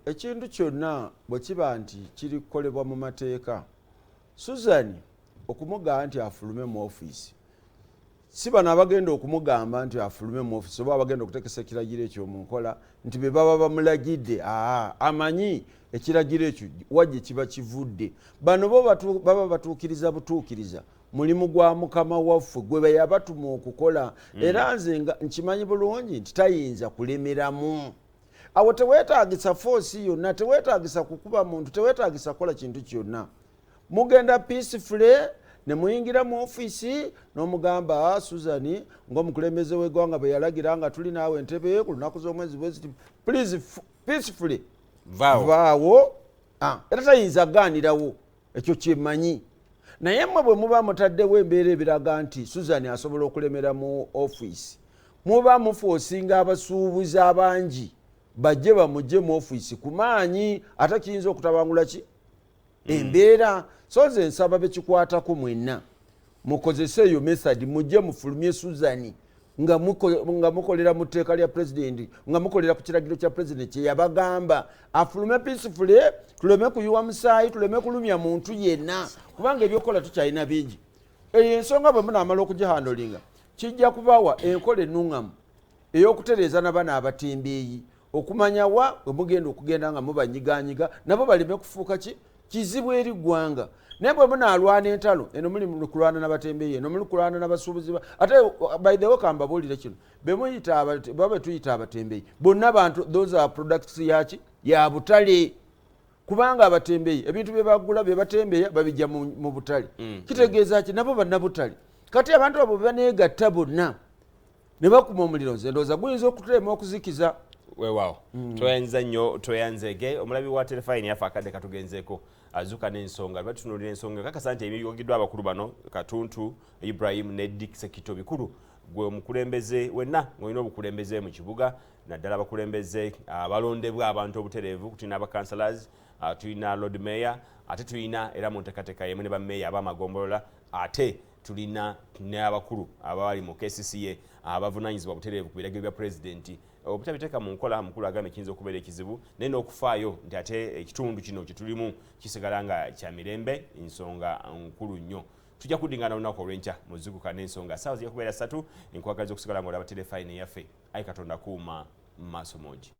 Ekintu kyonna bwe kiba nti kiri kukolebwa mu mateeka, Susan okumugamba nti afulume mu ofiisi, si bano abagenda okumugamba nti afulume mu ofiisi oba abagenda okuteekesa ekiragiro ekyo mu nkola nti be baba bamulagidde. Aa, amanyi ekiragiro ekyo wajje kiba kivudde. Bano bo baba batuukiriza butuukiriza mulimu gwa mukama waffe gwe yabatuma okukola. Era nze nga nkimanyi bulungi nti tayinza kulemeramu awo. Teweetagisa force yonna, teweetagisa kukuba muntu, teweetagisa kukola kintu kyonna. Mugenda peacefully ne muyingira mu ofiisi n'omugamba, "Ah, Susan, ng'omukulembeze w'eggwanga bwe yalagira nga tuli naawe entebe ku lunaku z'omwezi bweziti, please, peacefully vaawo." Vaawo. Ah, era tayinza gaanirawo, ekyo kyemmanyi. Naye mmwe bwe muba mutaddewo embeera ebiraga nti Susan asobola okulemera mu ofiisi, muba muforcinga abasuubuzi abangi bajje bamugje mu ofiisi ku maanyi, ate kiyinza okutabangula ki embeera. So nze nsaba bekikwatako mwenna mukozese eyo method, mujje mufulumye Susan nga mukolera mu tteeka lya pulezidenti, nga mukolera ku kiragiro kya pulezidenti kyeyabagamba afulume peacefully, tuleme kuyiwa musaayi, tuleme kulumya muntu yenna, kubanga ebyokukola tukyalina bingi. Eyo ensonga bwe munaamala okugihandlinga, kijja kubawa enkola ennuŋŋamu ey'okutereeza nabano abatembeeyi, okumanya wa we mugenda okugenda nga mubanyiganyiga, nabo baleme kufuuka ki kizibu eri ggwanga. Naye bwe munaalwana entalo eno, muli mu kulwana n'abatembeeyi, eno muli kulwana n'abasuubuzi ate by the way, kambabuulire kino, bemuyita baba tuyita abatembeeyi bonna bantu, those are products yaki ya butale, kubanga abatembeeyi ebintu bye bagula, bye batembeeya, babijja mu butale. Kitegeeza ki? Nabo bannabutale. Kati abantu abo bwe baneegatta bonna ne bakuma omuliro, nze ndowooza guyinza okutulema okuzikiza. Weewaawo, tweyanza nnyo, tweyanzege omulabi wa Terefayini yaffe. Akadde katugenzeeko azuka n'ensonga, batutunuulira ensonga kakasa nti ebyogeddwa abakulu bano Katuntu Ibrahim ne Dick Sekito bikulu. Gwe omukulembeze wenna ng'olina obukulembeze mu kibuga, naddala abakulembeze abalondebwa abantu obutereevu, tulina abakansalas, tulina lord mayor, ate tulina era mu nteekateeka yemu ne bammeeya ab'amagombolola, ate tulina n'abakulu abali mu KCCA abavunanyizibwa butereevu ku biragiro bya pulezidenti obutabiteeka mu nkola. Mukulu agambye kiyinza okubeera ekizibu, naye n'okufaayo nti ate ekitundu kino kyetulimu kisigala nga kya mirembe, nsonga nkulu nnyo. Tujja kuddingana olunaku olw'enkya muzukuka n'ensonga, saawa zijja kubeera 3. Nkwagaliza okusigala nga olaba Terefayini eyaffe. Ayi Katonda kuuma mu maaso mogi.